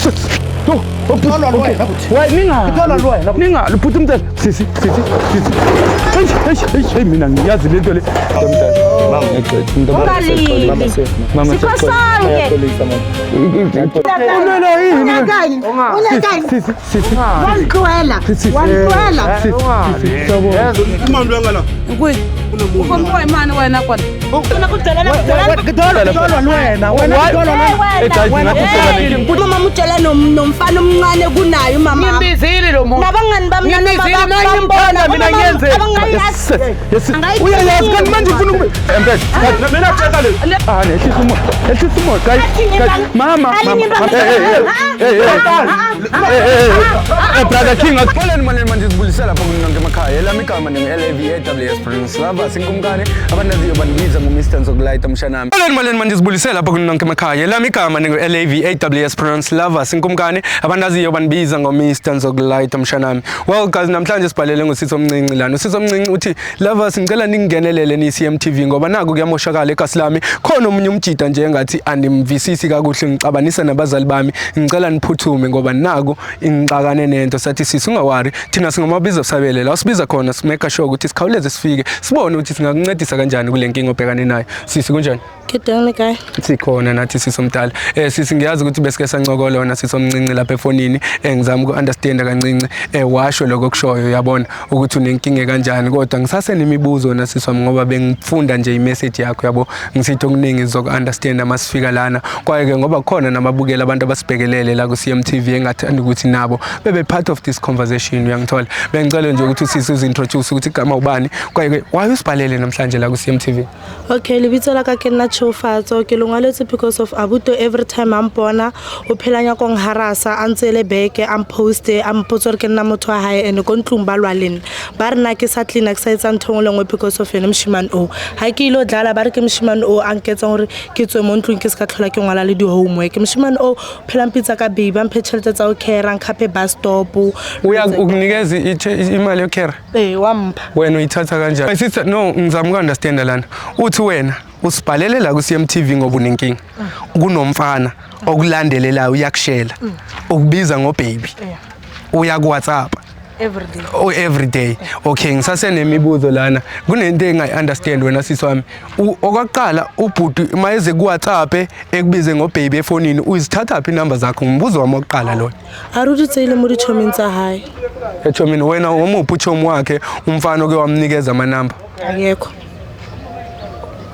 Ngitholwa wena futhi. Why ninga? Ngitholwa wena. Ninga, bhuti mdala. Sisi, sisi, sisi. Hey, hey, hey, hey, mina ngiyazi lento le. Mama, Ungalili. Mama safe. Mama Sikho sonke. Ulwela yini? Unyakani? Unyakani? Sisi, sisi. Wangitloela. Sisi. Wangitloela. Sisi, sisi. Sawubona. Umama lwanga la. Kwi. Ukompoy mani wena kona. Ngitholwa wena. Wena ngitholwa Eh, guys, wena. ngathi soba nenkinga. Umama utshela nomfana omncane kunaye umama. Ngimbizile lo muntu. Nabangani bami Ngimbizile mina ngimthanda mina ngiyenze. Yes, yes. Uyayazi kanti manje ufuna ukube. Empela. Mina tshela le. Ah, nehlisa umoya. Ehlisa umoya, guys. Guys, mama, mama. Hey, hey, hey. Hey, hey. Hey, hey, hey. Brother King, akupheleni manje manje sibulisela lapha kunonke emakhaya. Elami igama ningu-LAVAWS Prince Lava sinkumkani abandaziyo bandibiza ngo-Mr Nzokulayita mshanami. Pheleni manje manje sibulisela lapha kunonke emakhaya. Elami igama ningu-LAVAWS Prince Lava sinkumkani abandaziyo bandibiza ngo-Mr Nzokulayita mshanami. Well guys, namhlanje sibhalele ngosisi omncinci lana. Usisi omncinci uthi Lovers ngicela ningingenelele ni-CMTV ngoba naku kuyamoshakala ekasi lami. Khona omunye umjida nje engathi andimvisisi kakuhle ngixabanisa nabazali bami. Ngicela niphuthume ngoba naku ingixakane nento. Sathi sisi ungawari, thina singamabiza sabele la usibiza khona simake sure ukuthi sikhawuleze sifike sibone ukuthi singakuncedisa kanjani kule nkinga obhekane nayo. Sisi kunjani? Ke teng le kae? Sikhona nathi sisomdala. Sisi ngiyazi ukuthi besike sancokola wona sisomncinci lapha efonini, ngizama uku-understanda kancinci, washo lokho okushoyo uyabona ukuthi unenkinga kanjani, kodwa ngisasenemibuzo na sisi wami ngoba bengifunda nje i-message yakho yabo, ngisithi okuningi ngizoku-understanda masifika lana. Kwaye-ke ngoba khona namabukela abantu abasibhekelele la ku-CMTV engathanda ukuthi nabo bebe part of this conversation uyangithola. Bengicela nje ukuthi usisi uzi-introduce ukuthi igama ubani, kwaye-ke why usibhalele namhlanje la ku-CMTV? Okay, lebitso la ka ke nna Tshegofatso. Ke le ngwaletse because of abuto every time a mpona o phela nyako ngharasa a ntse le beke a mposte a mpotsa gore ke nna motho wa hae and ko ntlong ba lwa le nna. Ba re nna ke sa clean ke sa etsa ntho engwe le engwe because of yene moshimane o. Ha ke ile dlala ba re ke moshimane o a nketsang gore ke tswe mo ntlong ke se ka tlhola ke ngwala le di-homework. Moshimane o phela mpitsa ka baby a mphe tšhelete tsa ho care a nkhape bus stop. Uya ukunikeza imali yokhera? Ee, wa mpha. Wena uyithatha kanjani? My sister, no, ngizama uku-understanda lana. Uthi wena usibhalele la ku-CMTV ngoba unenkinga. Kunomfana okulandelelayo uyakushela. Ukubiza ngo-baby. Uya ku-WhatsApp. Every day. Oh, every day. Okay, ngisasenemibuzo lana. Kunento engayi-understand wena sisi wami. Okokuqala ubhuti mayeze ku-WhatsApp ekubize ngo-baby efonini, uzithatha phi inamba zakho? Ngumbuzo wami wokuqala loyo. A re o di tseile mo ditšhoming tsa hae. Echomini wena umuphi uchomi wakhe umfana oke wamnikeza amanamba? Akekho.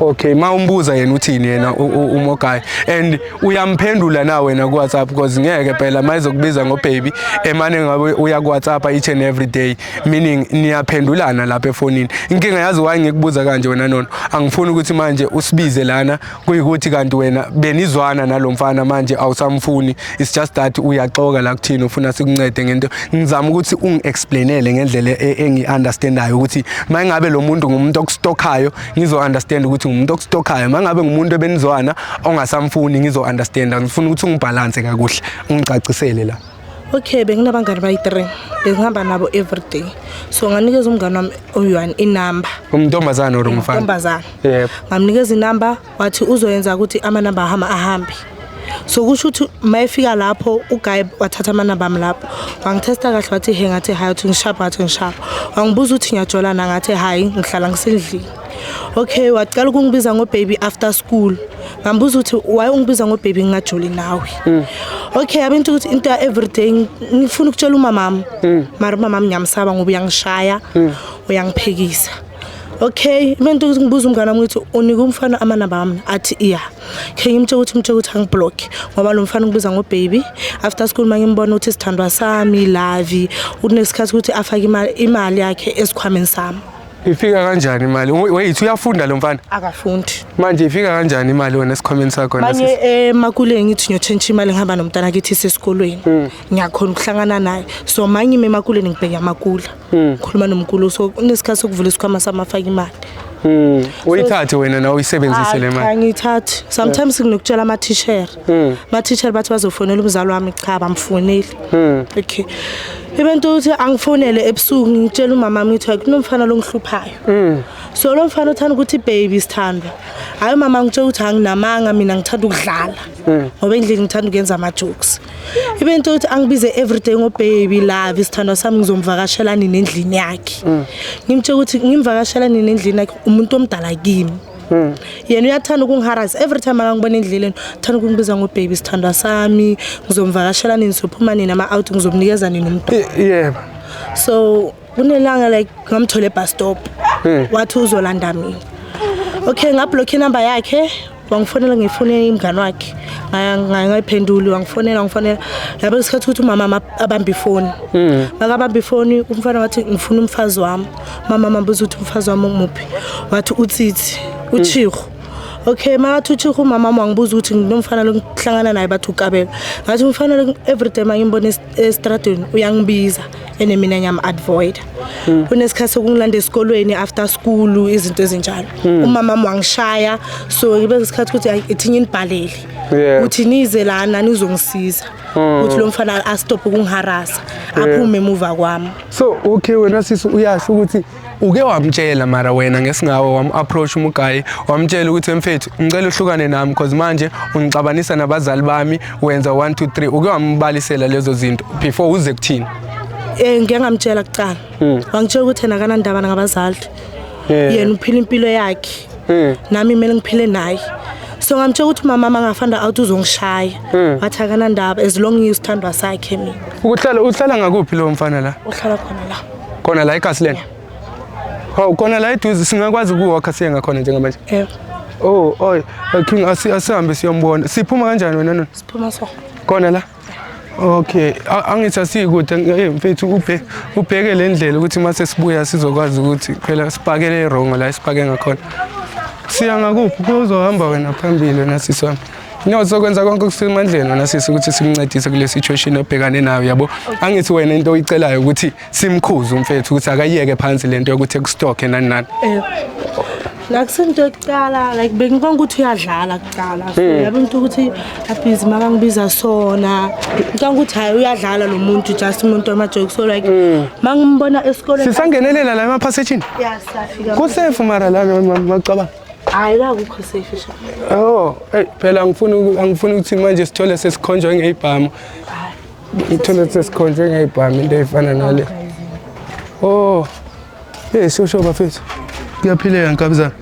Okay, ma umbuza yena uthini yena uMogayi and uyamphendula na wena ku WhatsApp because ngeke phela mayizokubiza ngo baby emane ngabe uya ku WhatsApp each and every day, meaning niyaphendulana lapha efonini. Inkinga yazi why ngikubuza kanje wena nono, angifuni ukuthi manje usibize lana kuyikuthi kanti wena benizwana nalomfana manje awusamfuni, it's just that uyaxoka la kuthini ufuna sikuncede ngento. Ngizama ukuthi ungi-explainele ngendlela engi-understandayo ukuthi mangabe lo muntu ngumuntu okustalkayo ngizo-understand ukuthi ngumuntu okustalkayo, mangabe ngumuntu ebenizwana ongasamfuni ngizo-understanda. Ngifuna ukuthi ungibalance kakuhle ungicacisele la. Okay, benginabangani bayi-3 bengihamba nabo every day, so nganikeza umngani wami oyi-one inamba. Umntombazane or umfana? Intombazane. Yebo. Ngamnikeza inamba wathi uzoyenza ukuthi amanamba ahamba ahambe, so kusho ukuthi uma efika lapho uguy wathatha amanamba ami lapho wangithesta kahle wathi he, ngathi hayi, wathi ngishapha, ngathi ngishapha, wangibuza ukuthi ngiyajolana, ngathi hayi, ngihlala ngisendlini. Okay, waqala ukungibiza ngo-baby after school. Ngambuza ukuthi why ungibiza ngo-baby ngingajoli nawe. Okay, abento ukuthi into ya everyday ngifuna ukutshela umamami, mara umamami ngiyamsaba ngoba uyangishaya uyangiphekisa. Okay, ibento ukuthi ngibuza umngane wami ukuthi unika umfana amanamba ami, athi iya. Khe ngimtshela ukuthi mtshela ukuthi angiblock ngoba lo mfana ungibiza ngo-baby after school, uma ngimbona ukuthi sithandwa sami lavi unesikhathi ukuthi afake imali yakhe esikhwameni sami. Ifika kanjani imali? Wait, uyafunda lo mfana? Akafundi. Manje ifika kanjani imali wena esikhwameni sakho wena Manje sisi? Emakuleni ngithi ngiyotshentsha imali ngihamba nomntana kithi sesikolweni, ngiyakhona ukuhlangana naye, so ma ngime emakuleni ngibheke amakula ngikhuluma nomkulu, so unesikhathi sokuvula isikhwama sami afake imali. Uyithathe wena nawe uyisebenzise le mali? Angiyithathi. Sometimes nginokutshela amathishera, amathishere bathi bazofonela umzali wami, cha bamfoneli. Okay, Ibento ukuthi angifonele ebusuku ngitshela umama wami ngithi kunomfana longihluphayo. So lo mfana uthanda ukuthi baby sithandwa. Hayi mama ngitshela ukuthi anginamanga mina ngithanda ukudlala. Ngoba endlini ngithanda ukuyenza ama jokes. Ibento ukuthi angibize everyday ngo baby love isithandwa sami ngizomvakashela nini endlini yakhe. Ngimtshela ukuthi ngimvakashela nini endlini yakhe umuntu omdala kimi. Yena uyathanda ukungiharasa every time akangibona endleleni uthanda ukungibiza ngo-baby sithandwa sami ngizomvakashela nini sophuma nini ama-out ngizomnikeza nini umntwana. Yebo. So kunelanga like ngamthola e-bus stop wathi uzolanda mina. Okay, ngablokha inamba yakhe wangifonela ngifone umngani wakhe ngayiphenduli wangifonela yabo isikhathi ukuthi umama abambe ifoni. Makabamba ifoni umfana wathi ngifuna umfazi wami. Mama mambuza ukuthi umfazi wami umuphi, wathi utsitsi uchigo. Okay, makathi uchigo umama wangibuza ukuthi nginomfana lo ngihlangana naye bathi ukabelo. Ngathi umfana lo every time angimbona estradweni uyangibiza ene mina ngiyam-avoid. Kunesikhathi sokungilanda esikolweni after school izinto ezinjalo. Umama wangishaya so ngibe isikhathi ukuthi ithi nginibhalele ukuthi nize lana nizongisiza ukuthi lo mfana astop ukungiharasa aphume emuva kwami. So okay wena sisi uyasho ukuthi uke wamtshela mara wena ngesingawe wam-approach umugayi wamtshela ukuthi mfethu ngicela uhlukane nami because manje ungixabanisa nabazali bami wenza 1 2 3 uke wambalisela lezo zinto before uze kuthini? Ngike ngamtshela kuqala. Wangitshela ukuthi yena akanandaba ngabazali. Yena uphila impilo yakhe. Nami kumele ngiphile naye. So ngamtshela ukuthi umama mangafanda out uzongishaya. Wathi akanandaba as long ngisithandwa sakhe mina. Uhlala ngakuphi lo mfana la? Uhlala khona la. Khona la eKasi Hawu khona la eduze singakwazi ukuwalka siye ngakhona njengamanje. Yebo. Oh, oy, King asihambe siyombona. Siphuma kanjani wena nona? Siphuma so. Khona la. Okay, angithi asikude mfethu ubheke le ndlela ukuthi mase sibuya sizokwazi ukuthi phela sipakele wrong la sipake ngakhona. Siya ngakuphi kuzohamba wena phambili wena sisi wami. No sokwenza konke okusemandleni wena sisi ukuthi simncedise kule situation obhekane nayo yabo. Angithi wena into oyicelayo ukuthi simkhuze umfethu ukuthi akayiyeke phansi lento yokuthi ekustock nani nani. Nakusinto yokuqala like bengibona ukuthi uyadlala kuqala. So yabo umuntu ukuthi abhizi makangibiza sona. Ngicabanga ukuthi hayi uyadlala lo muntu just umuntu wama-joke so like mangimbona esikoleni sisangenelela la emaphasejini. Yes, safika. Kusafe mara la macabanga. Hayi la kukho safe sha. Oh, hey phela angifuni ukuthi manje sithole sesikhonjwe ngezibhamu. Ngithole sesikhonjwe ngezibhamu into efana nale. Oh. Hey sho bafethu. Kuyaphileka nkabizana.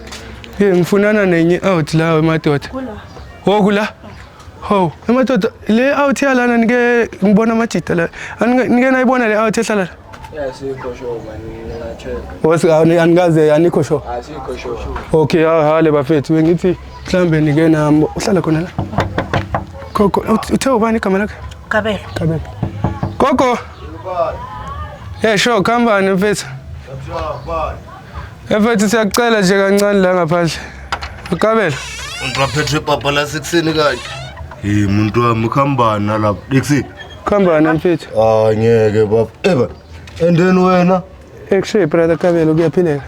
Hey ngifunana nenye out la emadoda. Kula. Oh kula. Ho, emadoda le out yalana nike ngibona amajita la. Nike nayibona le out ehlala la. Yeah, asikho sure man, nginga-check. Wasi anikaze anikho sure. Asikho sure. Okay, hale bafethu bengithi mhlambe nike nami uhlala khona la. Gogo, uthe ubani igama lakhe? Kabelo. Kabelo. Gogo. Hey sure, khambani mfethu. Mfethu siyakucela nje kancane la ngaphandle. Kabelo. Umuntu waphethwe ipapa lasekuseni kanje. Hey muntu wami khambani nalapho. Ekuseni. Khambani mfethu. Ah ngeke baba. Eba. And then wena? Ekushe brother Kabelo kuyaphileka.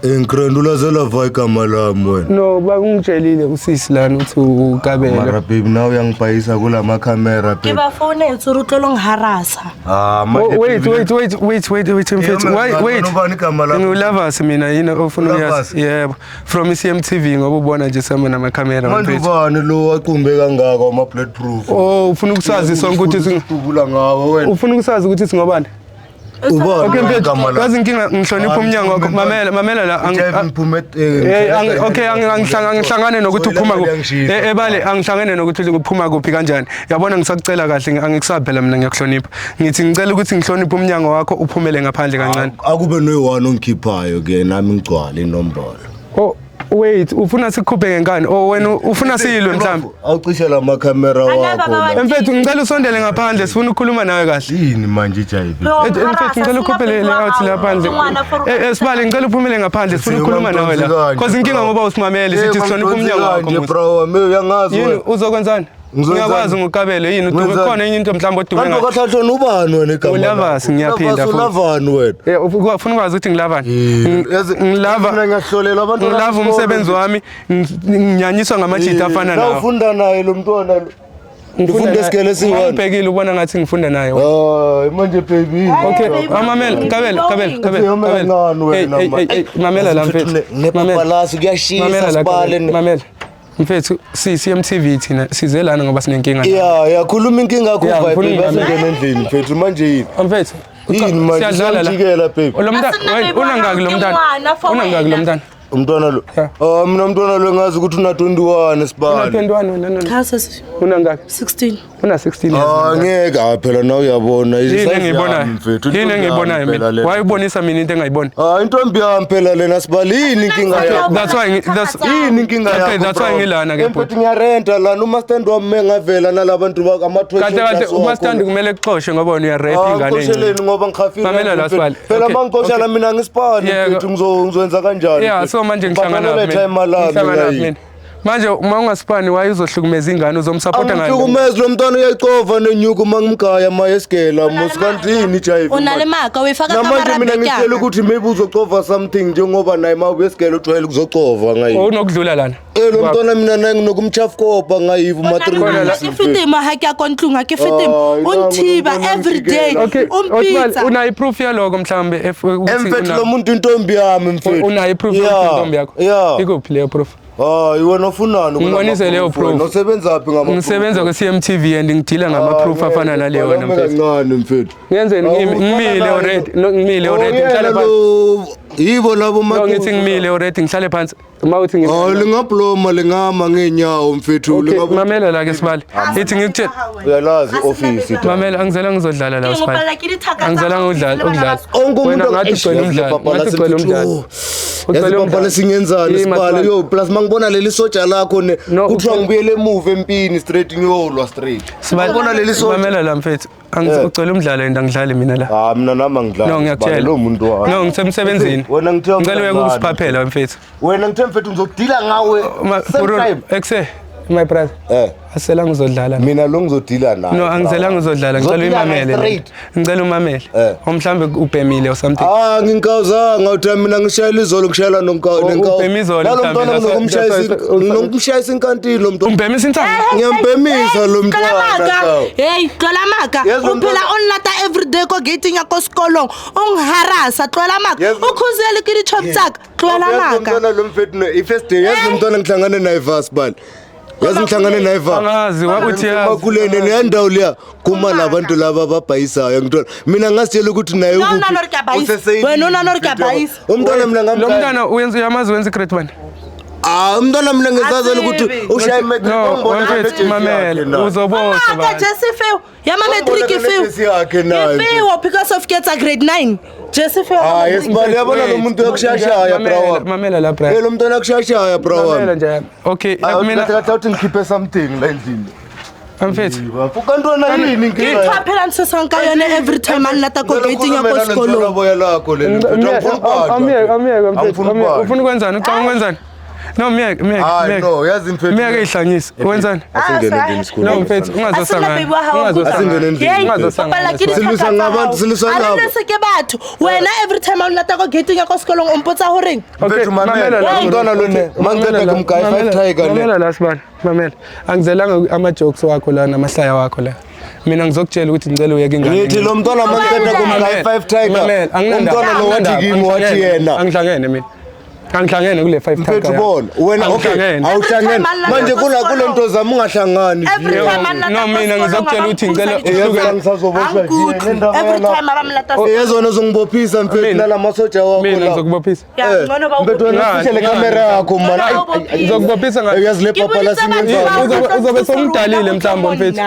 Engikrendula zelava igama lami wena. No, bakungitshelile usisi lana ukuthi uKabelo. Mara baby nawe uyangibhayisa kulama camera Ke baby. ba founetse re tlo longiharasa. Ah manje Wait wait wait wait wait wait mfethu. Wait wait. Ubani igama lakho? Ngiwulavasi mina yini ofuna Ulavasi? ukuyazi. Yebo. From iCMTV ngoba ubona nje sama nama camera Manje mfethu. ubani lo waqumbe kangaka wama bulletproof? Oh, ufuna ukusazi sonke ukuthi ubula ngawe wena. ufuna ukusazi ukuthi singobani? Ubani Okay mfethu, igama lakho? yazi inkinga ngihlonipha umnyango wakho. Mamela la. Okay, angihlangane nokuthi uphuma kuphi. Ebale angihlangane nokuthi uphuma kuphi kanjani. Yabona ngisakucela kahle angikusabi phela mina ngiyakuhlonipha. Ngithi ngicela ukuthi ngihloniphe umnyango wakho uphumele ngaphandle kancane. Akube noyi-one ongikhiphayo ke nami ngigcwale inombolo. Oh wait, ufuna sikukhuphe ngenkani? Oh wena ufuna siyilwe mhlawumbe? Awucishe la makhamera wakho la. Mfethu ngicela usondele ngaphandle sifuna ukukhuluma nawe kahle. Yini manje iJIV? Mfethu ngicela ukhuphe le out la phandle. Sibale ngicela uphumele ngaphandle sifuna ukukhuluma nawe la. Cause inkinga ngoba usimamele sithi sihlonipha umnyango wakho. Nje bro wami uyangazi Yini wena. uzokwenzani? Ngiyakwazi ngokabelo yini udume khona enye into mhlawumbe odume Kanti ngayo. kwathathwa ubani wena igama? Ulavasi ngiyaphinda futhi. Ulavani wena? Ufuna ukwazi ukuthi ngilavani? Ngilava Mina ngiyahlolela abantu. ngilava umsebenzi wami nginyanyiswa ngamajita afana nawo. Nawufunda naye lo mntwana lo. Ngifunda isikole esiyi-one. Ngibhekile ubona ngathi ngifunda naye. Hayi manje baby. Okay, mamela, Kabelo, Kabelo, Kabelo. Uyoma Kabelo. kancane Hey, wena, hey, man. hey, hey, mamela la mfethu. Nepapalasi kuyashisa Mamela la sibale. Kabelo, mamela. Mfethu, si CMTV thina size lana ngoba sinenkinga. nawe. Ya, ya khuluma inkinga yakho Ya, vibe ngifuna baby ungimamele. asingene endlini mfethu manje yini? Mfethu, Yini manje siyadlala la. siyamjikela baby. Lo mntana, Asina wait, baby, unangaki lo mntana? ngingwana for Unangaki lo wena. mntana? Umntwana lo. Ya. Ah mina umntwana lo ngazi ukuthi una 21 Una sibale. 21 wena nona. Cha sesi Unangaki? 16. Una 16 years. Ah ngeke ah phela nawe uyabona. Yini Isize engiyibonayo? yami, mfethu, Yini intombi engiyibonayo yami phela mina? lena. Wayibonisa mina into engayiboni. Ah intombi yami phela lena sibale yini inkinga yakho? That's why that's Yini inkinga Okay, yakho? that's why bro? ngilana ke Mfethu ngiyarenta lana uma-stand wami mengavela nalabantu Kahle kahle umastandi kumele kuxoshwe ngoba wena uyarap ingane encane. Ngixosheleni ngoba ngihafile. Mamela la sibale. Phela Okay, mangixoshana okay. mina ngisipani Yeah, mfethu ngizowenza kanjani? Yeah, mfethu? so manje ngihlangana Ngibhadalela naphi mina? imali lami Ngihlangana naphi la mina? Manje uma ungasipani waye uzohlukumeza ingane uzomsupporta ngani? Angihlukumezi lo mntwana uyayicova nenyuku uma ngimgaya ma esigela mos kanti yini i-HIV O na le manje? maka o e faka ka Namanje mina ngitshela mara ukuthi maybe uzocova something njengoba naye ma ubuye esigela ujwayele ukuzocova ngayivi. Unokudlula lana. Eh lo mntwana mina naye nginokumchafukopa ngayivi ma three Khona la- weeks. ke fete mo ha ke ya ko ntlong ha ke fete mo. Hayi, O nangu nthiba lo mntwana every day. ngijikela. Okay, O Othman mpitsa. unayo proof yaloko mhlambe if ukuthi Emfethu una- lo muntu intombi yami mfethu. unayo proof yokuthi intombi yakho. Yeah. Ikuphi leyo proof? Hayi wena ufunani kulama Ngibonise leyo proof wena? proof. Usebenza phi ngama Ngisebenza ku-CMTV and ngidila ngama-proof afana naleyo wena mfethu. Kancane mfethu. Ngenzeni Awu, ngimile ufana already, no ngimile already ngihlale phansi. Lo yibo labo No ngithi ngimile already ngihlale phansi. Uma uthi ngimile. Hayi lingabloma lingama ngeenyawo mfethu Okay, lingabu mamela la ke sibali. Ithi ngikutshela uyalazi office. mamela angizela ngizodlala la sibali. Angizela ngidlala ukudlala. Onke Wena umuntu ngathi ugcwele umdlalo, ngathi ugcwele umdlalo. Yazi Ugcwele papa umdlalo. lesingenzani Yini, sibale Masibali? yo plus mangibona leli soja lakho ne No, kuthiwa ugcwele- ngibuyele emuva empini straight ngiyolwa straight. Sibali Ngibona leli soja. Mamela la mfethu. Angithi ugcwele umdlalo and angidlali mina la. Ah mina nami angidlali. No Sibale, ngiyakutshela. lo muntu wami. No ngisemsebenzini. Wena ngithe Ngicela uyeke ukusiphaphela mfethu. Wena ngithe mfethu ngizodila ngawe. Same time. Ekse my brother. Eh Asela ngizodlala. mina lo ngizodila naye. No angizela ngizodlala ngicela Ngizodila naye uyimamele. straight. Ngicela umamele. Eh. Omhlambe ubhemile or something. Ah nginkawuzanga uthi mina ngishayela izolo ngishayela nonkawu nenkawu. Ubhema izolo Nalo mhlawumbe, mntwana that's- nginokumshayisa inkantini lo mntwana. Umbhemisa insangu. Ngiyambhemisa lo mntwana. Maka. Hey, tlola maka. Yes, O lo phela mntwana- o nlata everyday ko gating ya ko sekolong. O ngharasa tlola maka. Yes, O khuzele ke di-chop tsaka. Tlola Yazi lo maka. mntwana lo mfethu i-first day yazi lo mntwana ngihlangane naye vasi bani. Yazi ngihlangane naye va. Angazi uthi yazi. Makulene leya ndawo leya kuma labantu laba ababhayisayo ngithola mina ngasitshela ukuthi naye No, ukuphi. una no re ke a bayisa. Useseyidini, Wena una no re ke a mfethu, yabo. bayisa. Umntwana mina Lo ngamgaya. mntwana uyenza uyamazi wenza grade 1. Ah umntwana mina ngisazela ukuthi Asibi. ushaye matric No, ungibona mfethu nejesi mamela yakhe naye. uzoboshwa Maka bani. Jesse feo. Ya ma matric Ungibona feo. nejesi yakhe naye. Ifeo because of ketsa grade 9. Jesse feo. Ah yesibali yabona lo muntu uyakushashaya bra Mamela- wami. Mamela la bra. Eh lo mntwana uyakushashaya bra Mamela wami. nje. Okay, Ah mina kahle kahle uthi ngikhiphe something la endlini. mfethu. Ukantwana yini inkinga? Ntho phela ntshosang ka yone every time a nlata ko gating ya ko sekolong. Boya lakho leli. Mfethu, angifuni ukubanjwa. Amiyeke, amiyeke mfethu. Angifuni amiyeke. ukubanjwa. Ufuna ukwenzani? Ucabanga ukwenzani? No, miyeke, miyeke. Hayi miyeke. no, yazi mfethu. Miyeke ihlanyise. Wenzani? Asingene endlini sikhulume. No mfethu, ungazosangana. Asina baby wa hao. Asingene endlini. Hey, Ungazosangana. bapala ke dithaka Silwisa tsa ngabantu, hao. silwisa A re ngabo. nne se ke batho. Wena every time a nlata ko gating ya ko sekolong o mpotsa horeng. Okay, Mfethu, mamela la. Umntwana lo ne, mangiceda kumgaya five Mamela- tiger ne. Mamela la sibani, mamela. Angizelanga ama-jokes wakho la namahlaya wakho la. Mina ngizokutshela ukuthi ngicela uyeke ingane. Ngithi lo mntwana mangiceda kumgaya five tiger. Mamela, anginandaba. Umntwana lo wathi anginandaba, kimi wathi angihlangene, yena. Angihlangene mina. Angihlangene kule five Mfethu tiger. bona wena okay Angihlangene. awuhlangene Every time manje alala kula kule nto zami ungahlangani Every nje. time alala No, ko mina sekolong, ngizokutshela ukuthi ngicela abamkhuza uhluke- dithaka. Ngisazoboshwa nje, Angikuthi. nendaba Every yalapha. time abamlata Yezona uzongibophisa mfethu Mina- nala masoja wakho Mina la. ngizokubophisa. Ya, ngcono ba Mfethu wena Ngani, ufihle le ngani. kamera yakho man. Ngcono Ayi, bawubophise. Ngizokubophisa nga Uyazi le papa la singenza. Uzobe sewumdalile mhlawumbe mfethu.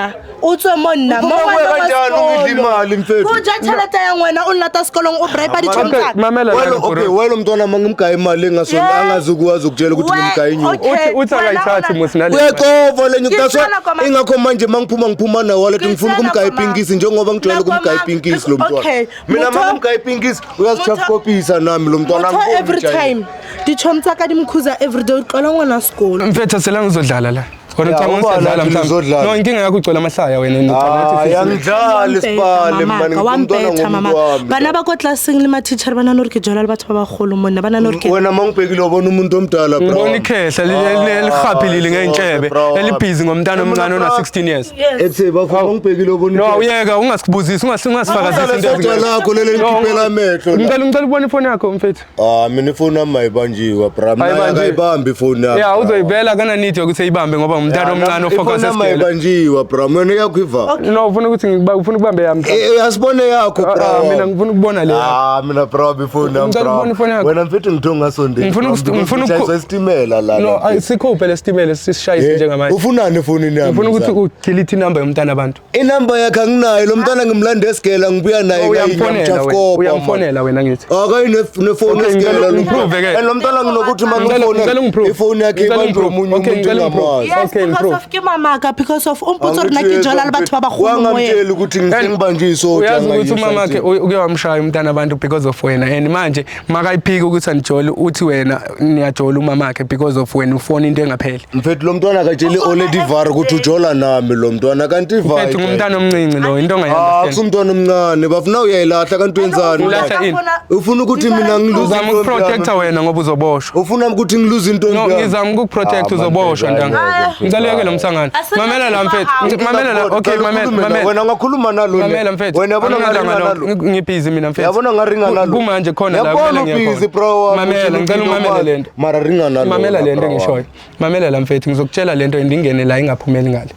O tswe mo nna mo Uphuma ngwana wa kanjani ungidla sekolo. imali mfethu? O ja tjhelete ya ngwena o nlata sekolong o bribe ditjhomi Okay, tsaka. mamela la Welo okay, Guru. welo mntwana mangimgaya imali engasona Yeah. angazukwazi ukutshela ukuthi ngimgaya inyuku. Okay, Uthi uthi wena akayithathi ona- musi nale. Uyacova le nyuku that's why Ngitshela kwama- ingakho manje mangiphuma ngiphuma nawo wallet ngifuna Ngitshela ukumgaya kwama- ipinkisi njengoba ngijwayele ukumgaya Nakwama- ipinkisi lo mntwana. Okay, Mina motho- mangimgaya ipinkisi uyazijafukopisa nami lo mntwana Motho angiboni every nje. time ditjhomi tsaka di mkhuza every day o tlola ngwana sekolo. Mfethu asela ngizodlala la. Wena Ya, ucabanga ubani ukuthi athi mhlawumbe. nizodlala? No, inkinga yakho ugcwele amahlaya wena ucabanga Ah, ukuthi yangidlala isipale mani wampetha ngumntwana mama ngomuntu wami. bana ba ko tlelaseng le matitšhere ba nane gore ke jola le batho ba bagolo monna ba nane gore ke Wena mangibhekile wabona umuntu omdala bro. Ngibona ikhehla lihaphilile ngey'ntshebe elibhizi ngomntana omncane ona-16 years. Ethi bafuna ngibhekile wabona. No, uyeka ungasibuzisi ungasifakazisi into Soda lakho leli likhiphela amehlo. la. Ngicela ukubona ifoni yakho mfethu. Ah, mina ifoni yami ayibanjiwe bra. Mina Ayibanjiwe. akayibambi ifoni yami. Ya uzoyibela kana need yokuthi eyibambe ngoba umntana omncane ofocus Ifoni yami esigele. ayibanjiwe bra. Mina yakho iva. No, ufuna ukuthi ufuna ukubambe yami. Eh, asibone yakho Ah, bra. ah, mina ngifuna ukubona le. Ah, mina bra ifoni yami Ngicela bra. ukubona ifoni yakho. Wena mfethu ngithe ungasondeli. Ngifuna ngifuna isitimela la. No, la. asikho phela isitimela sisishayise Eh, njengamanje. Ufunani efonini yami? Ngifuna ukuthi mzala? udelete inamba yomntana abantu. Inamba yakhe anginayo lo mntwana ngimlanda esigela ngibuya naye Uyamfonela wena. Uyamfonela wena ngithi. Akayi nefoni Okay, esigela ngicela lo ungiprove ke. And lo mntwana nginokuthi uma Ngicela ngimfonela ungiprove. ifoni yakhe Ngicela ibanjwe ungiprove. omunye Okay, umuntu ngicela ungiprove. engamazi. Yes, Okay, because ngiprove. of ke mamaka because of umpotsa gore nna ke jola le batho ba bagolo moyeng Wangamtshela ukuthi ngisengibanjwe isoja. Uyazi ukuthi umama wakhe uke wamshaya umntana abantu because of wena and manje makayiphika ukuthi anijoli uthi wena niyajola umama wakhe because of wena ufona into engapheli. Mfethu lo mntwana akatsheli already var ukuthi ujola nami lo mntwana kanti ivar. Mfethu ngumntana omncinci lo into Ah, ongayi-understand. kusumntwana omncane bafuna uyayilahla kanti wenzani? Ulahla ini? Ufuna ukuthi mina ngiluze Uzama ukuprotecta wena ngoba uzoboshwa. Ufuna ukuthi ngiluze intombi No, yami? ngizama ukukuprotect Ah, uzoboshwa man, ntanga. hayi, Ngicela uyeke lo msangano. Mamela la mfethu. Mamela la. Okay, Ngicela mamela, ukhulume mamela. Wena ungakhuluma nalo ne. Mamela mfethu. Wena yabona Anginandaba ngaringa nalokho. nalo. Ngibhizi mina mfethu. Yabona ngaringa nalo. Kumanje khona la Yabona kumele ngiye ubhizi khona. bro wami, Mamela, uthi ngicela uphile umamele umali. lento. Mara ringa nalo. Mamela lento bro wami. engishoyo. Mamela la mfethu ngizokutshela lento indingene la ingaphumeli ngale.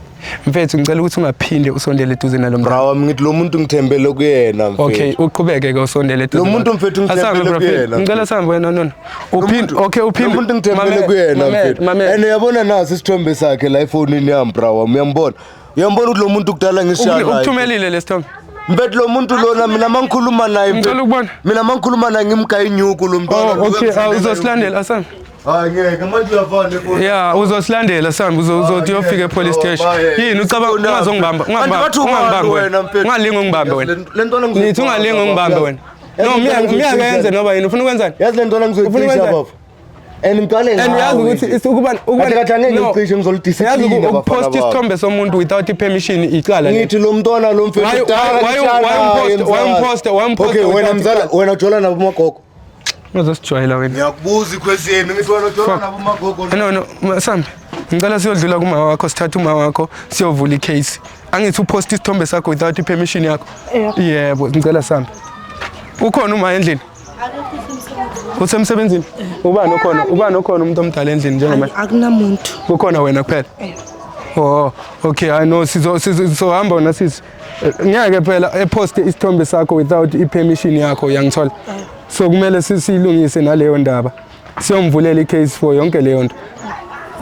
Mfethu ngicela ukuthi ungaphinde usondele eduze nalo mntwana. Bro wami ngithi lo muntu ngithembele kuyena mfethu. Okay, uqhubeke ke usondele eduze. Lo muntu nalo. mfethu ngithembele Asambe, bro, kuyena, mfethu. Ngicela sambe wena nona. Uphinde okay uphinde. Lo muntu ngithembele Mamela, kuyena mamela, mfethu. Mamela. And uyabona naso isithombe sakhe la efonini yami bro wami uyambona. Uyambona ukuthi lo muntu kudala ngisishaya naye. Ukuthumelile lesithombe. Mfethu lo muntu lona mina mangikhuluma naye mfethu. Ngicela ukubona. Mina mangikhuluma naye ngimgaya inyuku lo mntwana. Oh, okay, uzosilandela asambe. Hayi ngeke manje uyafana nefoni. Yeah, uzosilandela sambe uzothi uyofika e-police station. Yini ucabanga ungazongibamba, ungangibamba, ungangibambi wena. Ungalingi ungibambe wena. Le ntwana Nithi ungalingi ungibambe wena. No, miyakenze noba yini ufuna ukwenzani? Yazi le ntwana Ufuna ngizoyicisha ukwenzani? bafo. And ngiqale And uyazi ukuthi ukuba Kahle kahle angeke ngicishe ngizolidiscipline Uyazi abafana ukupost bami. isithombe somuntu without i-permission icala lelo. Ngithi lo mntwana lo mfethu kudala ngishaya naye, mzala. Why umpost Okay, wena without mzala icala? wena ujola nabo magogo. Ungazosijwayela wena. Ngiyakubuza iquestion ngithi wena ujola Fuck. nabo magogo. No, Sambe. Ngicela siyodlula kuma wakho sithathe uma wakho siyovula icase. Angithi upost isithombe sakho without i-permission yakho. Yebo, ngicela Sambe. Ukhona uma endlini? Usemsebenzini? Ubani okhona? Ubani okhona umuntu omdala endlini njengamanje? Akunamuntu. Kukhona wena kuphela? Oh, okay, I know sizohamba wena sisi. Ngeke phela epost isithombe sakho without i-permission yakho uyangithola. So kumele siyilungise naleyo ndaba. Siyomvulela i-case for yonke leyo nto.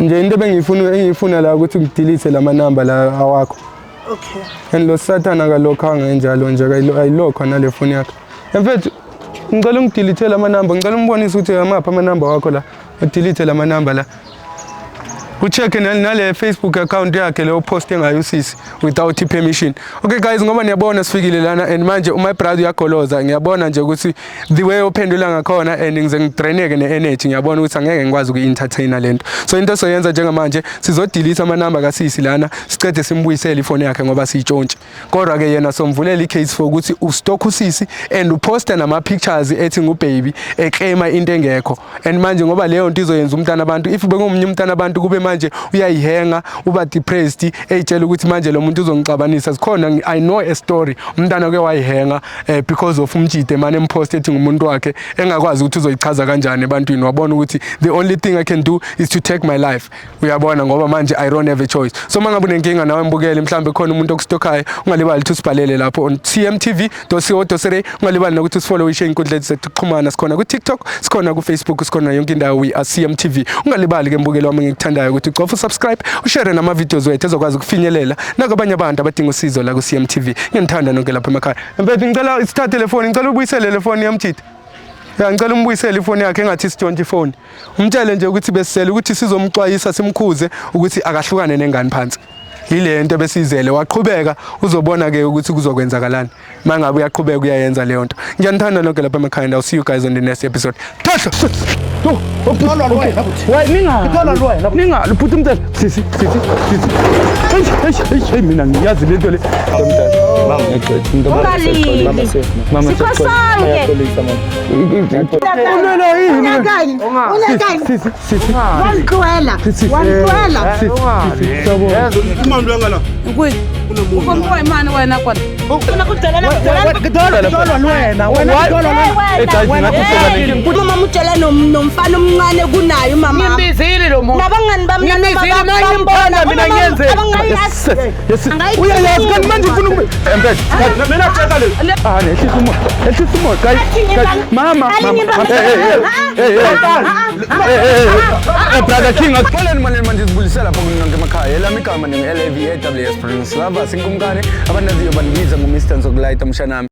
Nje into ebengiyifuna engiyifuna la ukuthi ngidelete lama number la awakho. Okay. And lo sathana akalokhanga enjalo nje ayilokho nale phone yakhe. Mfethu ngicela ungidelete lama number, ngicela umbonise ukuthi amaphi ama number wakho la. Udelete lama number la. Ucheck nale Facebook account yakhe leyo post engayo usisi without permission. Okay guys, ngoba niyabona sifikile lana and manje my brother uyagoloza. Ngiyabona nje ukuthi the way ophendula ngakhona and ngize ngidraineke ne-energy, ngiyabona ukuthi angeke ngikwazi ukuyi-entertainer lento. So into soyenza njengamanje sizodelete amanamba kasisi lana sicede simbuyisele ifoni yakhe ngoba siyitshontshe. Kodwa ke yena somvulela i-case for ukuthi ustalk usisi and uposta nama pictures ethi ngubaby eclaima into engekho. And manje ngoba leyo nto izoyenza umntana abantu if bengomunye umntana abantu kube manje uyayihenga uba depressed eyitshela ukuthi manje lo muntu uzongixabanisa. Sikhona I know a story umntana ke wayihenga because of umjide manje empost ethi ngumuntu wakhe engakwazi ukuthi uzoyichaza kanjani ebantwini. Wabona ukuthi the only thing I can do is to take my life. Uyabona ngoba manje I don't have a choice. So mangabe unenkinga nawe mbukele mhlambe khona umuntu okustokayo ungalibali ukuthi usibhalele lapho on tmtv.co.za. Ungalibali nokuthi usifollow ishe inkundla zethu zokuxhumana, sikhona ku TikTok, sikhona ku Facebook, sikhona yonke indawo, we are CMTV. Ungalibali ke mbukelo wami engikuthandayo ukuthi ucofa usubscribe, ushare nama videos wethu ezokwazi ukufinyelela nakwabanye abantu abadinga usizo la ku CMTV. Ngiyanithanda nonke lapha emakhaya. Mfethu ngicela sithathe le phone, ngicela ubuyisele le phone yamjita. Ya ngicela umbuyisele ifoni yakhe engathi isitshontshe ifoni. Umtshele nje ukuthi besisele ukuthi sizomxwayisa simkhuze ukuthi akahlukane nengane phansi. Ile nto besizele waqhubeka uzobona ke ukuthi kuzokwenzakalani. Mangabe uyaqhubeka uyayenza leyo nto. Ngiyanithanda nonke lapha emakhaya and I'll see you guys on the next episode. Thatha. Why ninga? Ninga, luphuthi umntana. Sisi, sisi, sisi. Hey, hey, hey, hey mina ngiyazi lento le. Ungalili. Sikho sonke. Unela yini? Unyakani? Unyakani? Sisi, sisi. Wangixwela. Wangixwela. Sisi, sawubona. Uma mntu ngala. Kwihi? U kombiwa hi mani wena kwala? Hey guys, ngathi soba nenkinga. Umama utshela nomfana omncane kunaye umama. Ngimbizile lo muntu. Nabangani bami Ngimizile, mina ngimthanda, mina ngiyenze. Yes, yes. Uyayazi kanti manje ufuna ukube. Empela. Mina thetha le. Ah, nehlisa umoya. Ehlisa umoya, guys. Guys, mama, mama. Hey, hey, hey. Hey, hey. Hey, hey. Brother King, axoleni manje manje sibulisela lapha kunonke emakhaya. Elami igama ningu LAVAWS Prince Lava sinkumkani abandaziyo bandibiza ngo Mr Nzokulayita mshanami.